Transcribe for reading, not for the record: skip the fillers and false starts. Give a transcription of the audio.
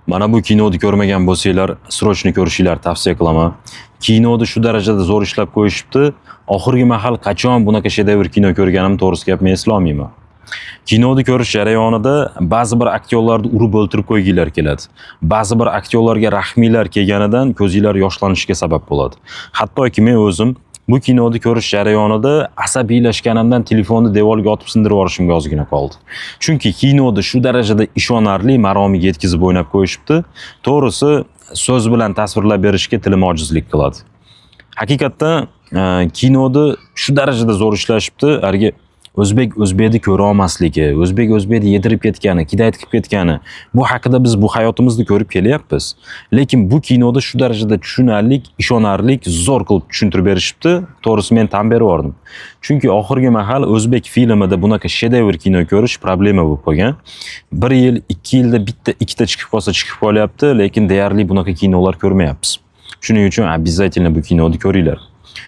Mana bu kinoni ko'rmagan bo'lsanglar, срочно ko'rishinglar tavsiya qilaman. Kinoni shu darajada zo'r ishlab qo'yishibdi. Oxirgi mahal qachon bunaqa shedevr kino ko'rganim to'g'risi gap men eslolmayman. Kinoni ko'rish jarayonida ba'zi bir aktyorlarni urib o'ltirib qo'yginglar keladi. Ba'zi bir aktyorlarga rahminglar kelganidan ko'zinglar yoshlanishiga sabab bo'ladi. Hattoki men o'zim bu kinoni ko'rish jarayonida asabiylashganimdan telefonni devorga otib sindirib yuborishimga ozgina qoldi. Chunki kinoda shu darajada ishonarli, maromiga yetkazib o'ynab qo'yishibdi. To'g'risi, so'z bilan tasvirlab berishga tilim ojizlik qiladi. Haqiqatda kinoda shu darajada zo'r ishlashibdi. Haligi o'zbek o'zbekni ko'ra olmasligi, o'zbek o'zbekni yedirib ketgani, кидать qilib ketgani, bu haqida biz bu hayotimizda ko'rib kelyapmiz. Lekin bu kinoda shu darajada tushunarli, ishonarli, zo'r qilib tushuntirib berishibdi. To'g'risi, men tan berib yubordim. Chunki oxirgi mahal o'zbek filmida bunaqa shedevr kino ko'rish problema bo'lib qolgan. Bir yil, 2 yilda bitta, ikkita chiqib qolsa chiqib qolyapti, lekin deyarli bunaqa kinolar ko'rmayapmiz. Shuning uchun обязательно bu kinoni ko'ringlar.